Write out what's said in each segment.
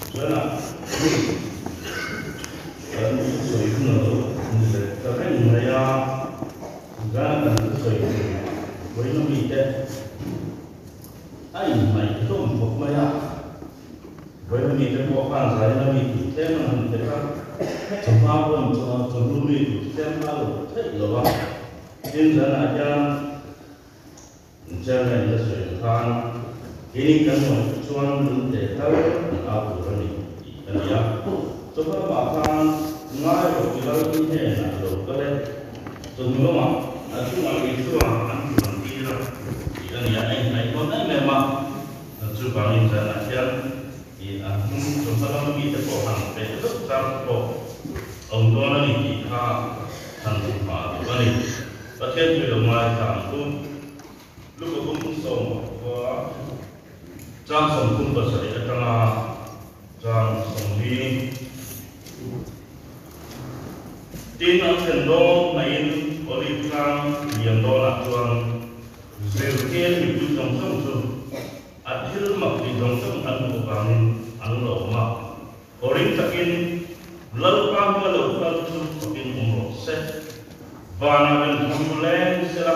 Chuan kan thusawi hun a lo ni leh ta reng mai a, zan kan thusawi tur vawiin mite a inhnaih hlawm khawp mai a, vawiin mite pawh khan zanin a mi tur tlem an han pek a, chawhma pawn chawhnu mi tur tlem kha a lo theih lo a, tin zanah hian Chairman la sawi ang khan keini kan ngawi chuan lungte tal an au tur a ni tih ka ni a. Chawhma lamah khan ngai rawh ti lal i hnenah a lo kal e. Chawhnu lamah a chungah Isua an chuan tir a tih a ni a, a inhnaih dawn em em a. Chuvangin zanah hian i a hnung chawhma lama mite pawh han peh zauh chang te pawh awm dawn a ni tih kha han hmu duh a ni. Pathian tui lo ngaithla ang u. Luka bung 10 chang 37 atanga chang 40. Tin, an thlen dawn hnaihin Olive tlang lian dawnah chuan zirtir mipui zawng zawng chu a thil mak tih zawng zawng an hmuh avangin an lawm a. Awring takin Lalpa hma lo kal chu fakin awm rawh se. Vanah in thu leng sela,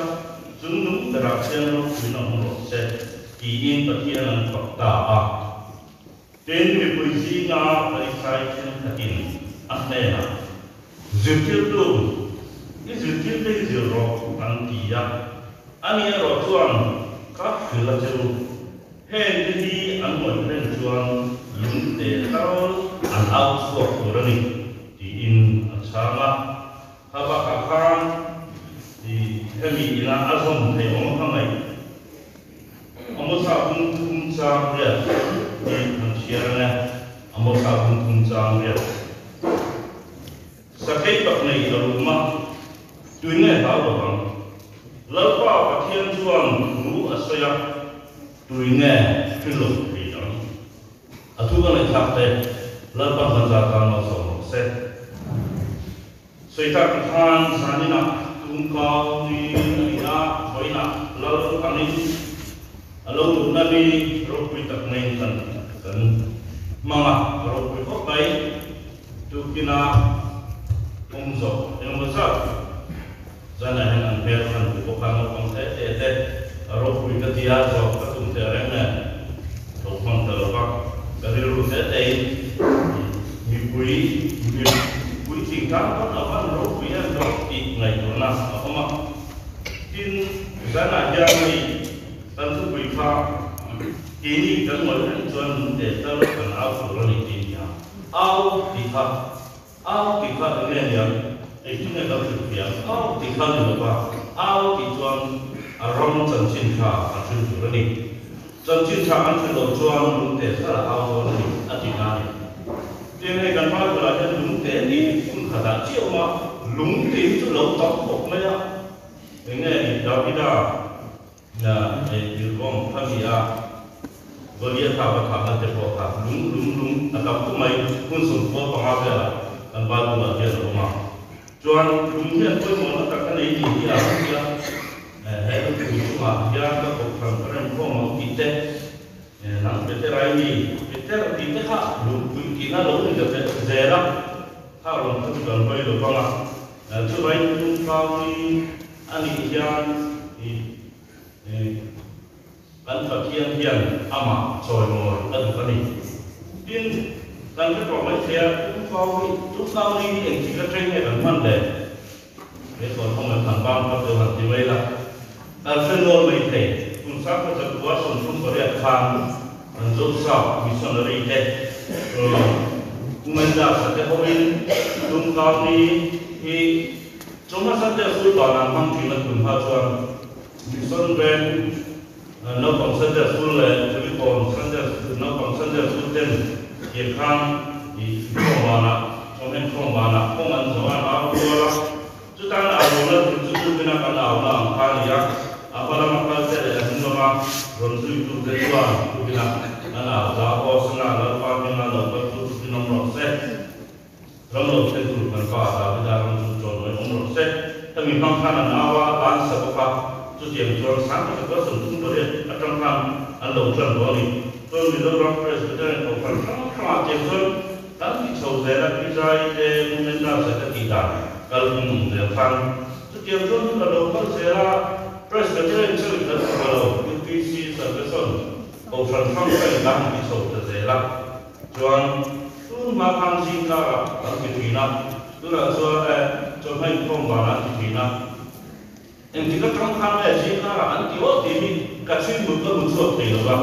chung nung berah khian ropuiin a awm rawh se, tiin Pathian an fak ta a. Tin, mipui zinga Pharisai thenkhatin a hnenah, Zirtirtu, i zirtirte hi zir rawh, an ti a. Ani erawh chuan, Ka hrilh a che u. Heng te hi an ngawih reng chuan lungte tal an au chhuak tur a ni, tiin a chhang a. Kha bakah khan i hemi ina a zawm thei awm kha ngaih Amosa bung thum chang riat hi han chhiar ang e, Amosa bung thum chang riat. Sakei tak nei a rum a, tui nge hlau lo vang? Lalpa Pathian chuan thu a sawi a, tui nge hri lo thei ang? A thu ka ngaihthlak te, Lalpa hmanza tan malsawm rawh se. Sawi tak ti khan zaninah tumkau ni a ni a, vawiinah Lal angin a lo luhna ni ropui tak maiin kan kan hmang a, a ropui khawp mai. Tukina awm zawh engemaw zat zanah hian an hmel khan hmu bawk a, naupang te te te a ropui ka ti a, zawh ka tum teh reng nen tho hmang ta lo va, ka rilru te tein mipui mipui thingtlang pawn a van ropui em zawk tih ngaihtuahna a awm a. Tin, zanah hian hei kan thupui kha keini kan ngawih reng chuan lungte tal kan au tur a ni tih a ni a. Au tih kha, au tih kha eng nge niang? Engtin nge kan hrilh thiam? Au tih kha ni lova, au tih chuan a ram chanchin tha an hrilh tur a ni. Chanchin tha an hrilh loh chuan lungte thar a au dawn a ni, a ti na a ni. Tin, hei kan Bible-ah hian lungte tih hi phun khatah chiah awm a, lung tih hi chu lo tam khawp mai a. Eng nge ni Davida? Na ei tirhawm kha ni a, Goliatha va thahna te pawh kha lung lung lung a tam khawp mai, hmun 95 velah kan Bible-ah hian a awm a. Chuan lung hian pawimawhna tak a nei tih hi a awm nia, he lungpui chungah hian ka kohhran ka rem khawm ang tih te, nang Peter ai mi Peter tih te kha lungpui tihna lo ni ta zel a, kha rawn kha chu kan hawi lo vang a. Chuvangin tumkau hi a nih hian kan Pathian hian amah chawimawi a duh a ni. Tin, kan hre tawh mai thei a, tumkau hi, tumkau ni hi engtik atang nge kan hman le? He tawnhawng an han bang phawt deuh han ti mai la, kan hre nual mai thei. Kum sangkhat zakua 38 khan an Zosap missionary te Kumenda sate hoin tumkau ni hi Chawhma Sunday School banah hmang thin a tun hma chuan Mission Veng naupang Sunday School leh Kulikawn Sunday naupang Sunday School ten tiang khan i khawm banah chawhmeh khawm banah kawng an zawh a, an au rual a. Chutan au rualna tur chu tupina kan auna ang kha a ni a, a hma lama kal te leh a hnung lama rawn zuitu te chuan tupina an au ta a, Hosana, Lalpa hminga lo kal chu tupin awm rawh se. Ram lo thlen tur kan pa Davida ram chu chawnawih awm rawh se. Hemi hmang khan an au a, an sa bawk a, chutiang chuan sang taka kal 38 atang khan an lo tan tawh a ni. Chuan Mizoram Presbyterian Kohhran hrang hrangah tiang chuan kan ti chho zel a, Pi Zai te Movement Dance te tih dan kalphung ang zel khan chutiang chuan hun a lo kal zel a, Presbyterian chauhin kan ti lo, UPC, Salvation Kohhran hrang hrangin kan han ti chho ta zel a. Chuan tun hma khan zing karah kan ti thin a, tunah chuan eh chawhma inkhawm vanah an ti thin a. Engtik atang khan nge zing karah an ti aw tih hi ka chhui mut ka hmu chhuak thei lo va,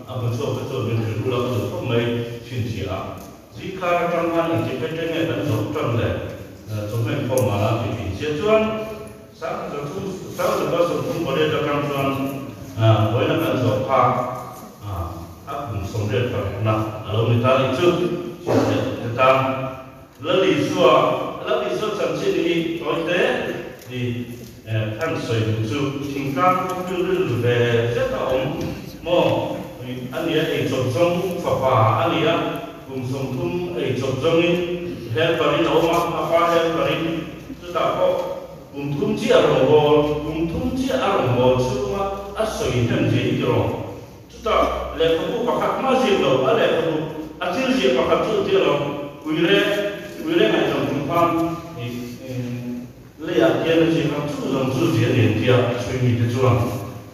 a hmu chhuak te chuan min hrilh ula ka duh khawp mai chhinchhiah a. Zing kar atang khan engtik hete nge kan zawh tan le chawhma inkhawm vanah an ti thin sia chuan 1938 atang chuan vawiina kan zawh kha a kum 86na a lo ni ta nih chu chhinchhiah te tan Lal Isua, Lal Isua chanchin hi tawi te ni khan sawi duh chu thingtlang kawng rilril ve zet a awm maw a nia eichawp zawng fapa a nia kum 30 eichawp zawngin helper in a awm a, a pa helper in chutah pawh Kum thum chiah a rawn bawl, kum thum chiah a rawn bawl chhunga a sawi hnem zia hi tiraw? Chutah lehkhabu pakhat hma ziak lo, a lehkhabu a thil ziah pakhat chu tia lo, uire, uire ngaihzam tum khan leiah hian a ziak a, chu zawng chu zia nen tia a chhui mite chuan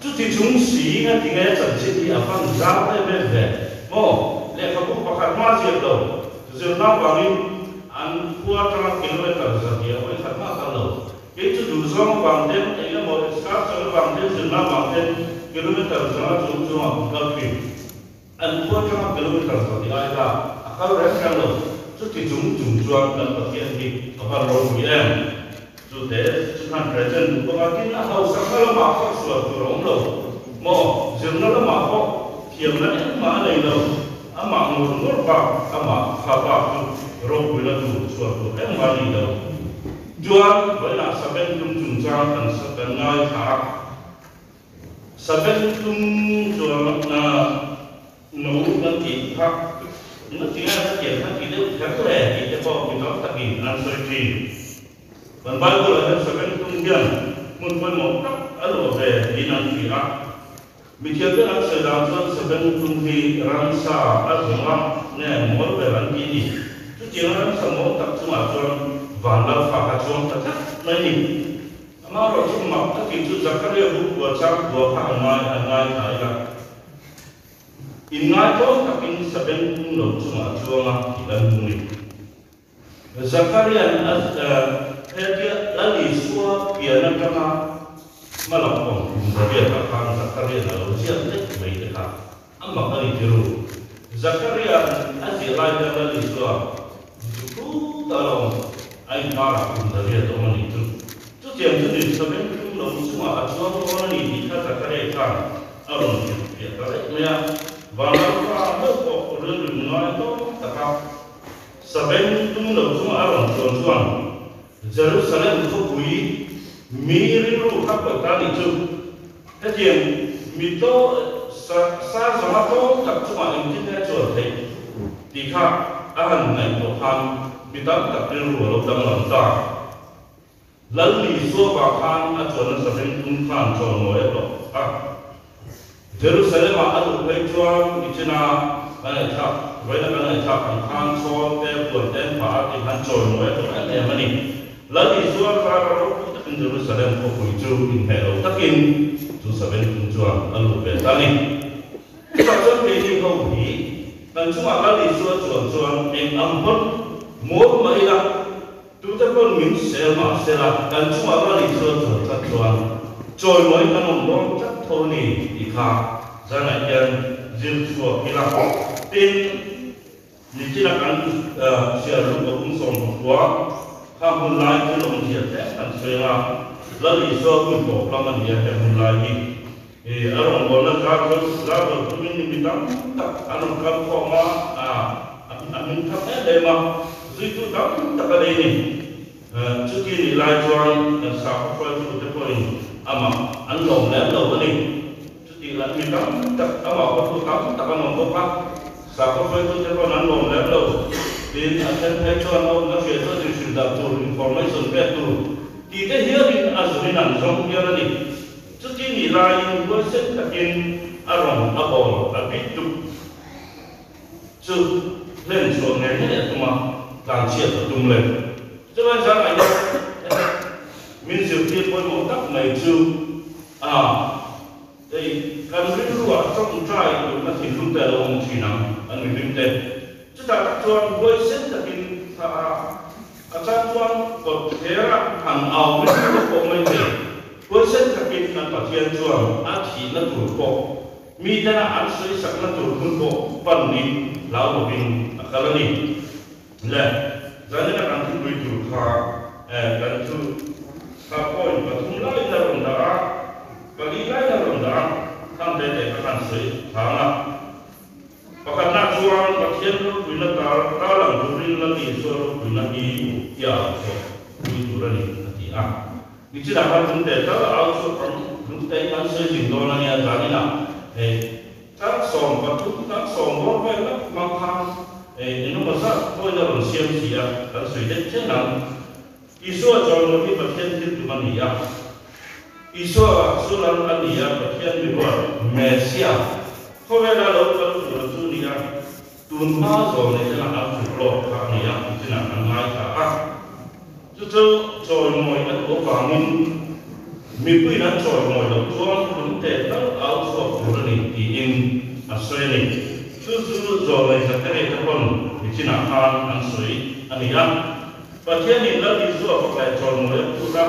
chuti chung si nga ti nge chanchin hi a van zau em em ve maw? Lehkhabu pakhat hma ziak lo, Zirna vangin an khua atanga kilometer 200 vawi khat mah kal lo. Kei chu duhzawng vang ten eng emaw excursion avang ten zirna vang ten kilometer 100 chung chungah kan kal thin. An khua atanga kilometer 100 ai kha a kal reng reng lo. Chuti chung chung chuan kan Pathian hi a van ropui em? Chu te chu khan present duh bawk a, tin a hausakna lamah pawh sual tur a awm lo maw? Zirna lamah pawh thiamna engmah a nei lo, amah ngur ngur bak, amah kha bak chu ropuina tur sual tur engmah a nei lo. Chuan vawiinah Saben tum chungchang kan kan ngaithla a, Saben tum chuan No kan tih kha na ti nge ka tiang kha ti deuh kher le tih te pawh mi tam takin an sawi thin. Kan Bible ah hian saben tum hian hmun pawimawh tak a luah ve niin an hria a. Mithiam ten an sawi dan chuan saben tum hi ramsa a zawng a nge mawl ber an ti ni. Chutiang ramsa mawl tak chungah chuan vanlalfa kha chuang ta tlat mai ni. Amaherawhchu mak takin chu Zakaria bu kua chang kua kha a ngai a ngai thai a. Inngaitawm takin sabeng tum lo chungah a chuang a tih kan hmu ni. Zakaria'n a hetia Lal Isua pian atanga hma lam awm kum 800 ah khan Zakaria'n a lo ziak daih mai te kha a mak a ni ti ru. Zakaria'n a ziah lai hian Lal Isua zu khut a lo awm a inkarah kum 800 awm a nih chu. Chutiang chu ni sabeng tum lo chungah a chuang dawn a ni tih kha Zakaria khan a rawn hrilhfiah ta daih mai a. Vanlalpa meuh pawh rilru ngai tawk taka sabeng tum lo chunga a rawn chuan chuan Jerusalem khawpui mi rilru kha pawih ta nih chu. Hetiang mi tlo sa sa zawnga tlawm tak chungah engtin nge chuan theih tih kha a han ngaihtuah khan mi tam tak rilru a lo danglam ta. Lal Isua vang khan a chuan nasa ring tum khan chawnmawi a hlawh a. Jerusalem-ah a luh phei chuan nichina kan ngaihthlak, vawiina kan ngaihthlak ang khan chhawl te, puan te an phah a tih khan chawimawi a hlawh em em a ni. Lal Isua khan a ropui takin Jerusalem khawpui chu inhmeh lo takin chu saveng tum chuan a lut ve ta a ni. Chutah chuan keini ho hi kan chungah Lal Isua chuan chuan eng ang pawn mawl mah ila, Tute pawn min sel mah sela, kan chungah Lal Isua chuan tlat chuan chawimawi kan awm dawn tlat tho a ni tih kha zanah hian zir chhuak ila. Tin, nichina kan chhiar lut a kum 19 kha hun lai thil awmzia tlem kan sawi anga, Lal Isua hun tawp lam a ni a he hun lai hi. A rawngbawlna zar zo tumin mi tam tak an rawn kal khawm a, a hming thak em em a, zuitu tam tak a nei ni. Chuti nih lai chuan kan sakhaw hruaitute pawhin amah an lawm lem lo a ni. Chutih lai mi tam tak, amah hawtu tam tak an awm bawk a, sakhaw hruaitute pawhin an lawm lem lo. Tin, a then phei chuan a awmna hriat chuan inhrilh dah tur, information pek tur tite hialin a zurin an zawng hial a ni. Chuti nih laiin huaisen takin a rawn a bawl a bit tuk. Chu hlen chhuah ngei ngei a tum a, tlanchhiat a tum le. Chulai zangah hian min zirtir pawimawh tak mai chu a hei kan rilruah tawngtai duhna thinlung te a lo awm thin ang an mihlim te. Chutah tak chuan huaisen takin thla a a chang chuan kawt thler a han au rilru pawh mai thei. Huaisen takin kan Pathian chuan a thihna tur pawh Mi tena an sawisakna tur hmun pawh panin hlau lovin a kal a ni. Le, zanina kan thupui tur kha kan thu kha point pathum laiin a rawn dah a, pali laiin a rawn dah a, khang te te kha kan sawi thang a. Pakhatna chuan Pathian ropuina tar tarlang turin Lal Isua ropuina hi i au chhuah pui tur a ni, a ti a. Nichinah khan lungte tal au chhuak ang, lungte hi kan sawi zing dawn a nia, zaninah hei 13, 10 bawr vel lek hmang khan hei engemaw zat pawhin a rawn siam si a, kan sawi deuh chen ang. Isua chawimawi hi Pathian thil tum a ni a, Isua chu Lal a ni a, Pathian mi ruat, Messiah, khawvela lo kal tura chu ni a, tun hma zawn leh tena an hruk lawk kha a ni a, nichinah kan ngaithla a. Chu chu chawimawi a duh avangin mipuiin an chawimawi loh chuan lungte tal au chhuak tur a ni tiin a sawi a ni. Chu chu zawnei Zakaria te pawn nichinah khan an sawi a ni a. Pathianin Lal Isua fak leh chawimawi a phut a.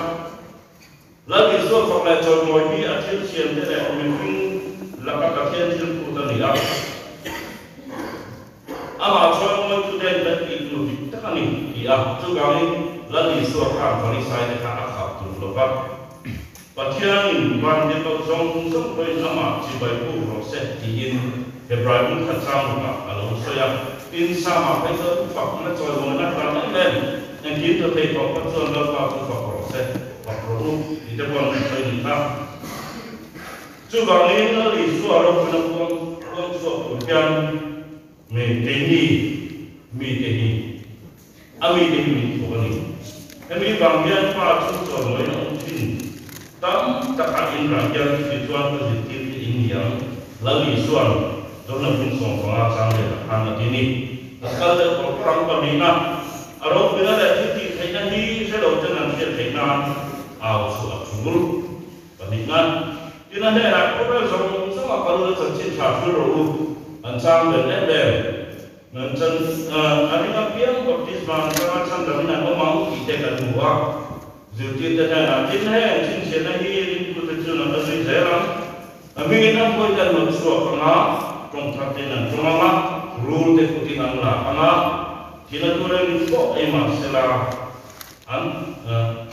Lal Isua fak leh chawimawi hi a thil siamte leh mihring laka Pathian thil phut a ni a. Amah chawimawitu ten kan tih tur dik tak a ni, ti a. Chuvangin Lal Isua khan Farisaite kha a khap tur lo va. Pathianin van dikloh zawng zawng pawhin amah chibai buk rawh se tiin Hebrai hmun khat chang rukah a lo sawi a. Tin, Sama phei chuan fakna chawimawina hran em em, engkim tha thei tawh kha chuan Lalpa chu fak rawh se, fak rawh u tih te pawh an sawi ni kha. Chuvangin Lal Isua ropuina puang puang chhuak tur hian mi keini mite hi A mite hi min thawk a ni. Hemi vang hian pa chu chawimawiin a awm thin. Tam taka in rah hian chuti chuan ka zirtir te in ni ang. Lal Isua'n Johna hmun 15 chang leh ah khan a ti ni. A kal deuh pawr pawr ang pahnihna. A ropuina leh thil tih theihna hi hre lo ten an hriat theih nan au chu a thul. Pahnihna, Tin a hnenah khawvel zawng zawng a kal ula chanchin tha hril rawh u, an chang ber em em. Nan chan a ring apiang baptisma an changa chhandam in an awm ang tih te kan hmu a. Zirtirte hnenah tin heng chhinchhiahna hi ringtute chuan an la zui zel ang. A hmingin an hawite an rawn chhuak ang a, tawng thar tein an tawng ang a, rul te kutin an lak ang a, thil a tur eng pawh ei mah sela an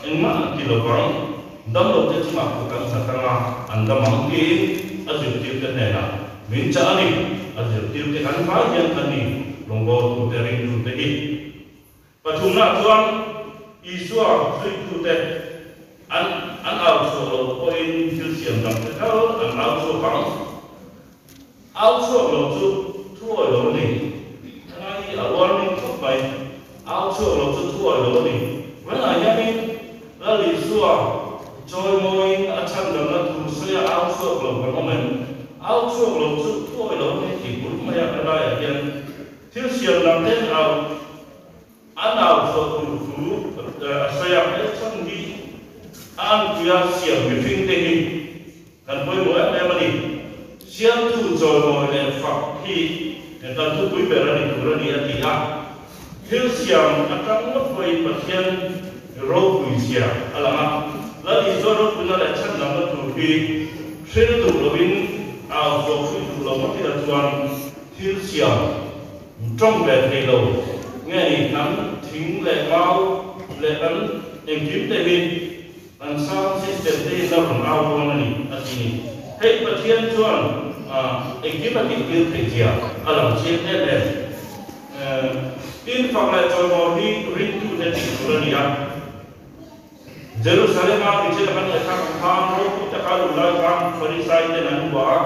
engmah an ti lo vang, damlo te chungah kut an nghat ang a, an dam ang tiin a zirtirte hnenah min chah a ni. A zirtirte kan vai hian kan ni rawngbawltute ringtute hi. Pathumnaah chuan Isua zuitute an an au chhuak loh pawhin thil siam dangte tal an au chhuak ang. Au chhuak lo chu thuawi lo a ni. Helai hi a warning khawp mai. Au chhuak lo chu thuawi lo a ni. Vawiinah hianin Lal Isua chawimawiin a chhandamna thu sawi a au chhuak lo kan awm em? Au chhuak lo chu thuawi lo a ni tih bul mai a helaiah hian thil siam dang ten au An au chhuah tur thu a sawi a, he chhan hi a anpuia siam mihring te hi kan pawimawh em em a ni. Siamtu chawimawi leh fak hi kan thupui ber a ni tur a ni a ti a. Thil siam atang ngawt pawhin Pathian ropui zia a lang a, Lal Isua ropuina leh chhandamna tur hi hril duh lovin au chhuah pui duh lo ngawt ila chuan thil siam Tawng ve thei lo nge ni kan thing leh mau leh kan engkim te hi kan sound system te hi la rawn au dawn a ni a ti ni. Hei Pathian chuan engkim a tih tir theih zia a lang chiang em em. Tin fak leh chawimawi hi ringtute tih tur a ni a. Jerusalem-a michina kan ngaihthlak ang khan ropui taka luh lai khan Farisai ten an hua a.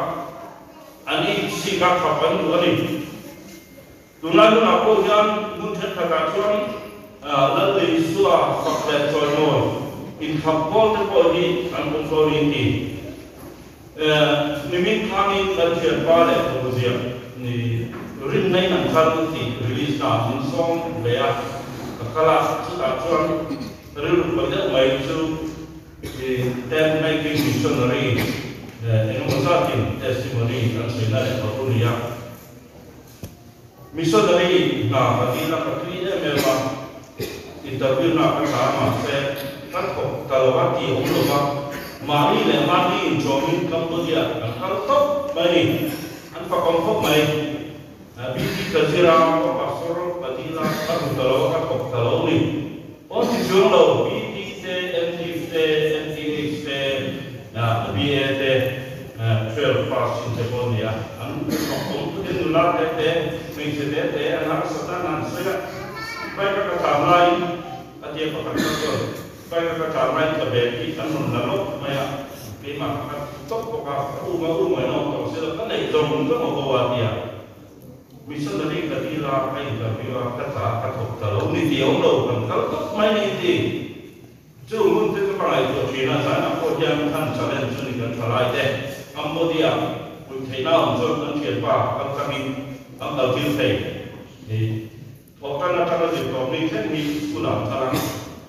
An inchhik a, khap an duh a ni. Tunlai hunah pawh hian hmun thenkhatah chuan Lal Isua fak leh chawimawi inkhap pawl te pawh hi an awm fo niin ti. Nimin khanin kan thianpa leh hmuhziah ni. Rinna in an kal tih release na min sawm ve a, ka kal a, chutah chuan rilru khawih deuh mai chu tent making missionary engemaw zatin testimony an sawi na leh tawh a ni a. Missionary hna ka dil a, ka tui em em a, interview na ka tla a mahse ka thawk ta lo a tih awm lo va, mahni leh mahni inchawmin Cambodia kan kal tawp mai a ni. An fakawm khawp mai. BT ka zir a, ka pastor ka dil a, ka hmu ta lo a, ka thawk ta lo a ni. Aw ti chuang lo, BT te, MDiv te, MTH te, BA te, 12 pass chin te pawh a ni a. An fakawm khutin nula te te, hmeichhe te te an harsat a, an sawi a. Bike a ka tlan laiin a tia pakhat kha chuan Bike a ka tlan laiin ka bag hi an rawn la lawk mai a, keimah kha ka tawp bawk a, ka um a, um ngaihna awm tawh si lo, ka neih zawng zawng a bo a tia. Missionary ka dil a, ka interview a, ka tla a, ka thawk ta lo ni tih a awm lo, kan kal tawp mai ni ti. Chu hmun te chu ka ngaihtuah thin a, zanah pawh hian khan challenge chu ni kan tha lai te, Cambodia puih theihna awm chuan kan thianpa kal tlangin kan kal tir thei ni. Thawhtan atanga zirtawp ni thleng hi school ah an kal a,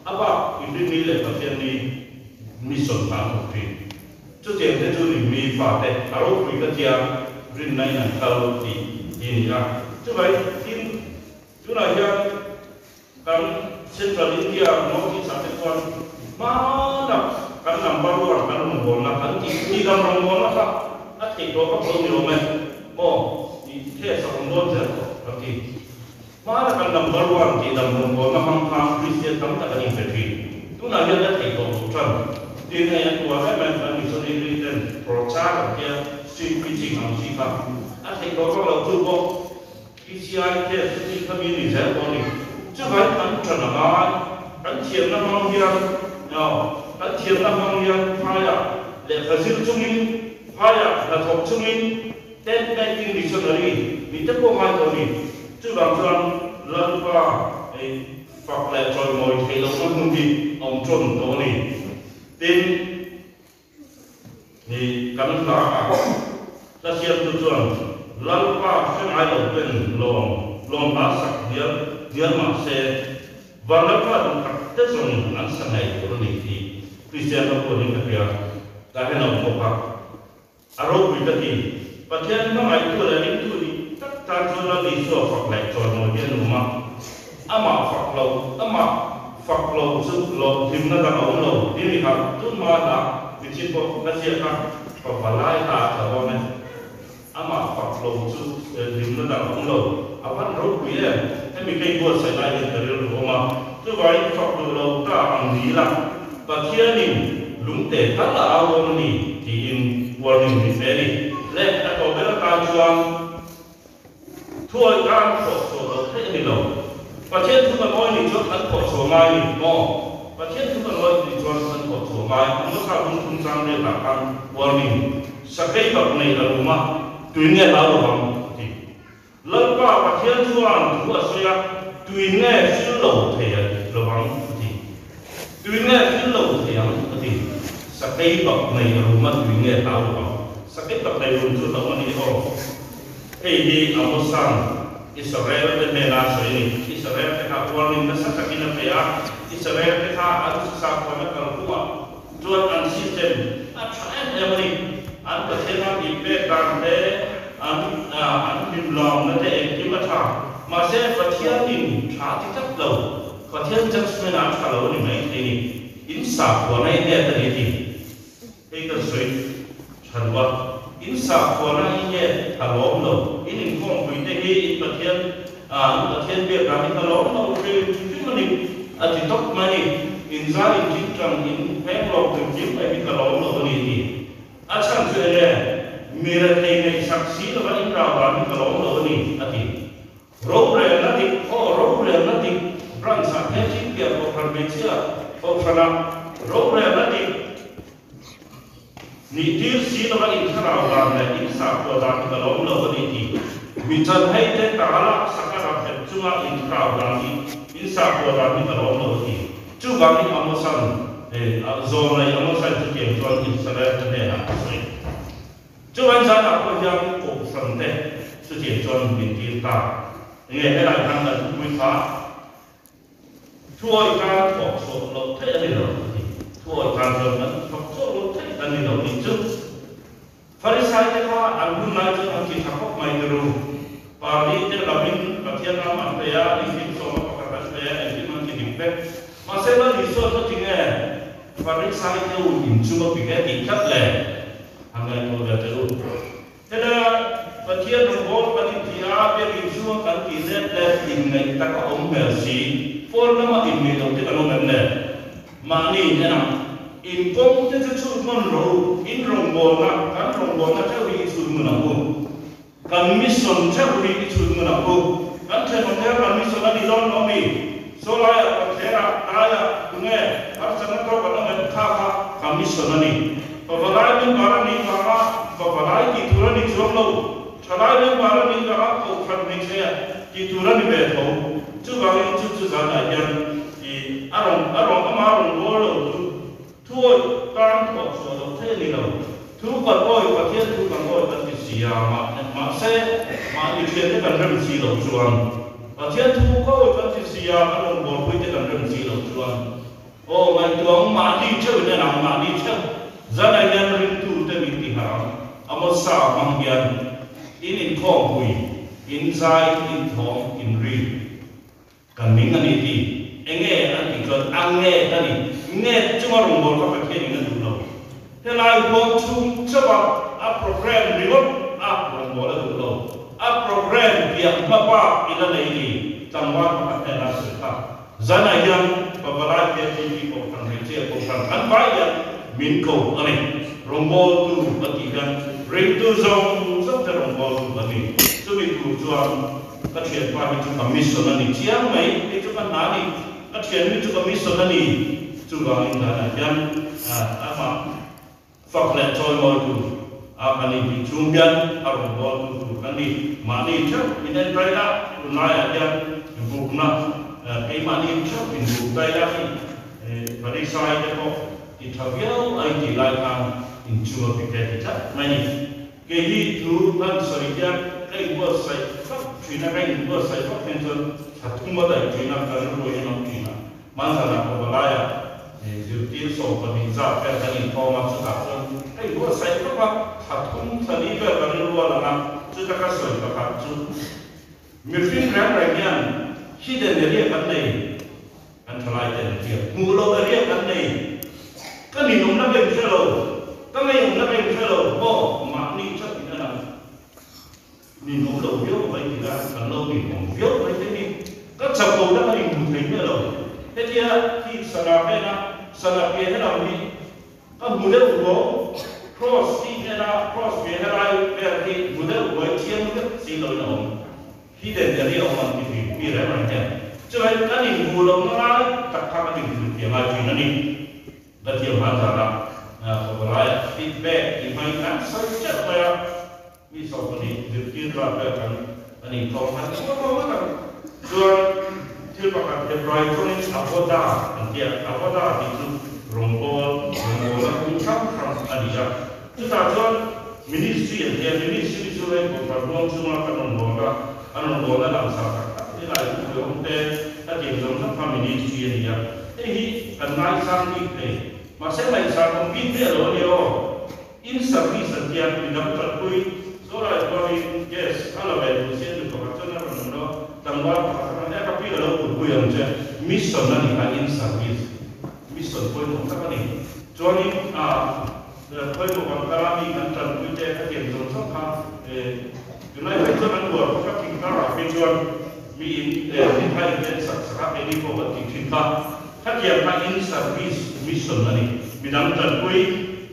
a bak inrinni leh Pathianni mission kha an thawk thin. Chutiang te chu ni mi fate a ropui ka tia rinna in an kal tih hi a ni a. Chuvai tin tunah hian kan Central India North East ah te chuan hmana kan number one kan rawngbawlna kan tih tihdam rawngbawlna kha a theih tawh vak lo ni awm e maw tih case a awm dawn zel tawh kan ti. Hmana kan number one tih dam rawngbawlna hmang khan Kristian tam tak an inpe thin. Tunah hian a theih tawh loh tan. Tin hei an tuar em em kan missionary ten prachar ang hian street preaching ang chi kha a theih tawh vak loh chu pawh PCI test chu tih kha mi ni zel pawh a ni. Chuvangin kan tan a ngai. Kan thiamna hmang hian kan thiamna hmang hian phaiah lehkha zir chungin phaiah hnathawk chungin Tent making missionary mi te pawh ngai tawh a ni. Chuvang chuan Lalpa ei fak leh chawimawi theih lohna hmun hi a awm tawn tawh a ni. Tin, ni kan hla a hla siamtu chuan Lalpa hre ngai lo ten lawm lawm hla sak hnial hnial mah se van Lalpa duh tak te zawng an sa ngei tur a ni tih Kristian ram pawhin ka hria. Ka henawm bawk a. A ropui ka ti. Pathian hmangaihtu leh ringtu dik tak tan chuan Lal Isua fak leh chawimawi hi a nuam a. Amah fak lo, amah fak lo chu lawm hlimna dang a awm lo. Ti mi kha tunhma hla mithi pawh ka ziak a, pa valai hla a tla dawn e. Amah fak lo chu hlimna dang a awm lo. A van ropui em? Hemi ka inbuatsaih lai hian ka rilru awm a. Chuvangin fak duh lo ta ang ni ila, Pathianin lungte tal a au dawn a ni tiin warning min pe a ni. Le, a tawh ber atan chuan thuawih tan thawh chhuah loh theih a ni lo. Pathian thu kan awih nih chuan kan thawh chhuah ngai a ni maw? Pathian thu kan awih nih chuan kan thawh chhuah ngai. An hmasa bung thum chang riatah khan warning, Sakei bak nei a rum a, tui nge hlau lovang a ti. Lalpa Pathian chuan thu a sawi a, Tui nge thil lo thei lovang a ti. Tui nge thil lo thei ang a ti. Sakei bak nei a rum a, tui nge hlau lovang. Sakei bak nei rum chu hlauh a ni aw. Hei hi Amosan Israel te hnena a sawi a ni. Israel te kha warning nasa takin a pe a, Israel te kha an sakhuana kalphungah chuan an system a tha em em a ni. An Pathian a inpek dan te, an an hlimlawmna te engkim a tha. Mahse Pathianin tha ti tlat lo, Pathian judgement ah a tha lo a ni mai thei ni. In sakhuana i nget a ni a ti. Hei kan sawi tha duh a. In sakhuana i nget a lawm lo. In inkhawmpui te hi in Pathian in Pathian biak dan hi ka lawm lo hrim hrim a ni a ti tawp mai a ni. In zai in ṭin ṭang in heng lawk engkim mai hi ka lawm lo a ni a ti. A chhan chu enge? Mi rethei ngaihsak si lova in rau dan hi ka lawm lo a ni, a ti. Rorelna dik, aw rorelna dik, branch ah hian Chinpiah Kohhran hmeichhia Kohhranah rorelna dik nih tir si lova in thlarau dan leh in sakhua dan hi ka lawm lo a ni, ti. Mi chanhei te tala saka ram hep chunga in thlarau dan hi in sakhua dan hi ka lawm lo a ti. Chuvangin Amosan zawnglei Amosan chutiang chuan Israel te hnenah a sawi. Chuvang zanah pawh hian Kohhran te chu Chutiang chuan min tir ta. Enge helai khan kan thupui kha Thuawi tan thawk chhuah loh theih a ni lo a ti. Thuawi tan chuan kan thawk chhuah loh theih a ni lo tih chu Farisai te kha an hun lai chuan an ti tha khawp mai ti ru. Party te lamin Pathian ram an pe a, Isip sawma pakhat an pe a, engkim an ti dik vek. Mahse Lal Isua chu ti nge Farisai te u inchung a pik e tih tlat le? Han ngaihtuah ve teh u. Heta Pathian rawngbawl kan inti a, biakin chhunga kan tih let let inngaih tak a awm hmel si, pawn lama inngaih loh te kan awm em le? Mahni en ang, in kawng te chu chhut hman rawh u, in rawngbawlna, kan rawngbawlna theuh hi i chhut hmun ang u, kan mission theuh hi i chhut hmun ang u, kan thenawm te kha kan mission a ni dawn lo mi? Saw laiah, kawtthlerah, tlaiah, tunge harsatna tawk an awm em? Kha kha ka mission a ni. Pavalai member a nih vanga pavalai tih tur a ni chuang lo, thalai member a nih vanga kohhran hmeichhe tih tur a ni ve tho. Chuvangin chu chu zanah hian i a rawn a rawn ama rawn bawl lo chu thuawih tan thawh chhuah loh theih a ni lo. Thu kan awi Pathian thu kan awi kan ti si a, mahse mahni thiante kan rem si loh chuan Pathian thu ka awi kan ti si a, kan rawn bawlpui te kan rem si loh chuan Aw ngaihtuah ang mahni theuh in en ang mahni theuh zan ah hian ringtu te min ti harh ang Amosa hmang hian in inkhawmpui in zai in thawm in ri kan ning a ni ti enge an tih chuan a nge ka ni nge chunga rawngbâwl kha Pathian in a duh lo helai huang chhung chauh a a program ringawt a rawngbâwl a duh lo a program piah hma bak i la nei ni tlangval pakhat hnenah a sawi kha. Zanah hian Pavalai KTP Kohhran Hmeichhia Kohhran kan vai hian min ko a ni. Rawngbawltu a tih hian ringtu zawng zawng te rawngbawltu a ni. Chumi tur chuan ka thianpa hi chu ka mission a ni chiang mai, hei chu ka hna a ni, ka thianmi chu ka mission a ni. Chuvangin zanah hian amah Fak leh chawimawitu a kan intih chung hian a rawn bawltu tur kan ni. Mahni theuh in en tai la, tunlaiah hian bukna keimahni theuh in buk tai la hi Pharisai te pawh ti tha viau a intih lai khan inchung a pik e ti tlat mai ni. Kei hi thu kan sawi hian ka inbuatsaih fak thin a, ka inbuatsaih fak hian chuan thla thum a daih thin a, ka rilru hian a awm thin a. Hmanzana Kawvalaiah zirtir 12 zat vel kan inkhawm a, chutah chuan hei buatsaih vak a, thla thum thla li vel kan inrual ang a, chuta ka sawi pakhat chu mihring reng reng hian hidden area kan nei, kan thalai te an hriat, hmuh loh area kan nei, ka ninawmna ka inhre lo, ka ngeiawmna ka inhre lo, maw mahni chauh in a lang. Ninawm lo viau mai ti la, kan lo ninawm viau mai te ni. Ka chak lo na kan inhmu thei miah lo. Hetia khi sana ka en a, sana piah helam hi ka hmu deuh ruau, cross hi en a, cross piah helai vel hi hmu deuh ruai chiang vek si loin a awm. Hidden area awm ang ti thin mi reng reng hian. Chuvangin kan inhmuh lohna lai tak kha kan inhmu thiam ai thin a ni. Ka thiam han zan a, khawpalaiah feedback tih hmangin kan sawi teuh mai a. Mi 12 zirtir zat vel kan kan inkhawm khan i ngawt ngawt ang. Chuan thil pakhat Hebrai tawngin avoda an ti a, avoda tih chu rawngbâwl, rawngbâwlna kawng hrang hrang a ni a. Chutah chuan ministry an ti a, ministry chu hei Kohhran huang chhunga kan rawngbâwlna, an rawngbâwlna langsar tak tak ni lai thupui awm te a tiang zawng zawng kha ministry a ni a. Hei hi kan ngaisang bik thei, mahse ngaihsan awm bik miah lo a ni aw. In service an tia midang tanpui Zawlai chuanin gas a la ve tur si a nu pakhat chuan a rawn awm lo, tlangval pakhat a rawn e ka pi ka lo kulpui ang che, mission a ni kha in service mission pawimawh tak a ni. Chuanin a pawimawh kan kal a mi kan tanpui te ka tiang zawng zawng kha tunlai phei chuan an uar bawk a thingtlang ah phei chuan mi in thingtha in en sak sak a keini pawh kan tih thin kha. Khatiang kha in service mission a ni. Midang tanpui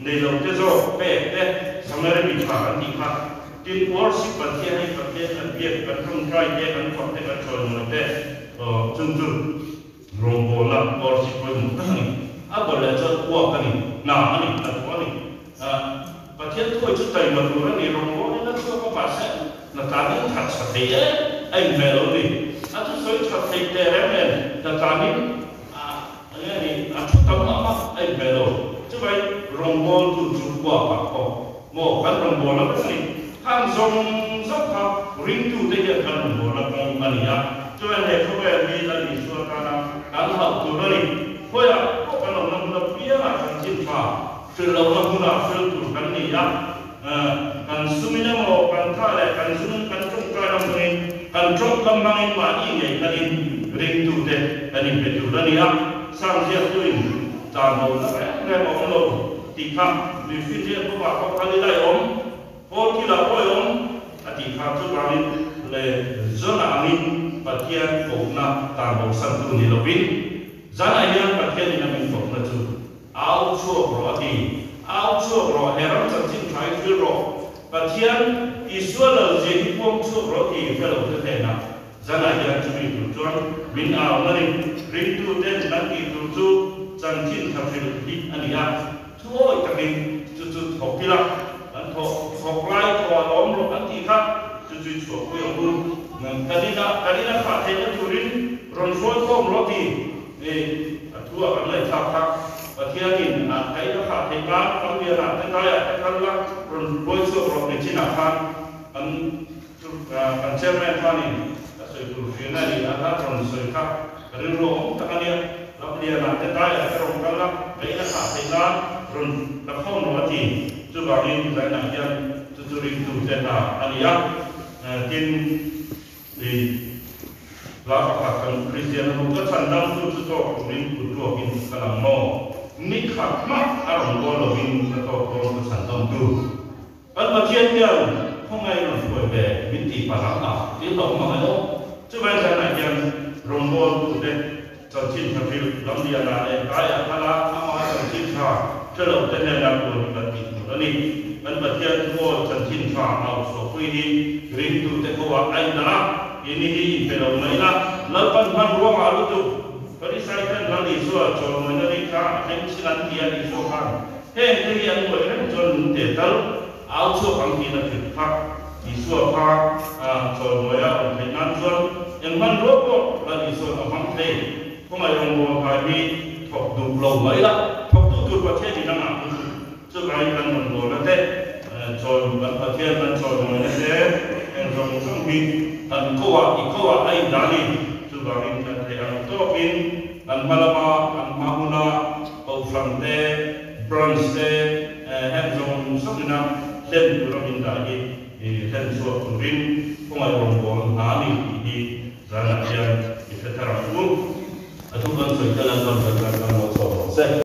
nei lo te zawk pek te Samari mi tha kan tih kha. Tin, worship Pathian hei Pathian kan biak, kan tawngtai te, kan fak te, kan chawimawi te chung chu rawngbawlna worship pawimawh tak a ni. A bawlh leh chuan uak a ni, hna a ni, hnathawh a ni. Pathian thuai chu taima tur a ni, rawngbawlin a chhuak a, mahse hna tlanin that tha thei em a inhmeh lo ni. A thusawi tha thei teh reng nen hna tlanin a enge ni a thu tam mah mah a inhmeh lo. Chuvai rawngbawltu chu uakah pawh maw kan rawngbawlna vek a ni. Khang zawng zawng kha ringtute hian kan rawngbawlna kawng a ni a. Chuan he khawvel hi Lal Isua tana kan hauh tur a ni. Khawiah pawh kan awmna hmun apiangah chanchin tha hrilh lohna hmunah hril tur kan ni a. Kan sumin emaw, kan tha leh kan zum, kan tawngtaina hmangin, kan tawngkam hmangin mahni ngei khalin ringtute kan inpe tur a ni a. Sangziaktuin tlanbo na reng reng a awm lo tih kha Mifiriat bawkah pawh khan i laih awm, Paul kilah pawh i awm a tih kha chuvangin le Jona angin Pathian kohna tlanbo santu ni lovin zanah hian Pathianin a min kohna chu au chhuak rawh a ti. Au chhuak rawh, he ram chanchin tha i hril rawh, Pathian Isua lalzia hi puang chhuak rawh a ti hre lo te hnenah. Zanah hian chumi tur chuan min au na ni. Ringtuten kan tih tur chu chanchin tha hrilh hi a ni a, thuawi takin chu chu thawk ila, kan thawh thawk lai thaw a lawm rawh an tih kha chu chu i chhuahpui ang u. Kan ina kan ina khah theihna turin rawn hruai khawm rawh ti a thu a kan ngaihthlak kha Pathianin a ka ina khah theih nan Ramlianah te Taiah te kal la rawn hruai chhuak rawh nichinah khan kan Chu kan chairman khanin ka sawi tur hrian a ni a, a rawn sawi kha ka rilru a awm tak a nia. Lamlianah te daiah te rawn kal a, ka in a khah theih nan rawn la khawm rawh a ti. Chuvangin zainah hian chu chu ringtu te hna a ni a. Tin, i hla pakhat kan Kristian ho ka chhan dam chu chu tawk turin kut ruakin ka lang maw? Ni khat hmah a rawn bawl lovin ka tawk dawn ka chhan dam tu. Kan Pathian hian khawngaih rawn hruai ve min tih palh ang a, tih hlauh hmang emaw? Chuvai zanah hian rawngbawltute chanchin tha hrilh Lamliana leh Taiah khala amah chanchin tha hre lote hnena puan hi kan tih tur a ni. Kan Pathian thu aw chanchin tha au chhuahpui hi ringtute kawah a indah a, ini hi inpe lo mai la, Lalpan hmanrua ngah lutuk Pharisai ten Lal Isua chawlmawina ri kha a thleng chin an ti a, Isua khan Heng te hi an buai reng chuan lung te tal au chhuak ang tiin a hrilh kha. Isua kha chawimawi a awm theih nan chuan eng hmanrua pawh Lal Isua'n a hmang thei. Khawngaih rawngbâwl hai hi thawk duh lo mai la, thawktu tur Pathian in a ngah lutuk. Chuvangin kan rawngbâwlna te, chawi kan Pathian kan chawimawina te, heng zawng zawng hi kan koah i koah a indah a ni. Chuvangin kan theih ang tawkin kan hma lama kan hma huna Kohhran te, Branch te heng zawng zawng ina hlen tura min dah hi hlen chhuak turin khawngaih rawngbâwl hna a ni tih hi zanah hian i hre thar ang u. A thu kan sawi te lan kan kan kan kan lo chhuak rawh se.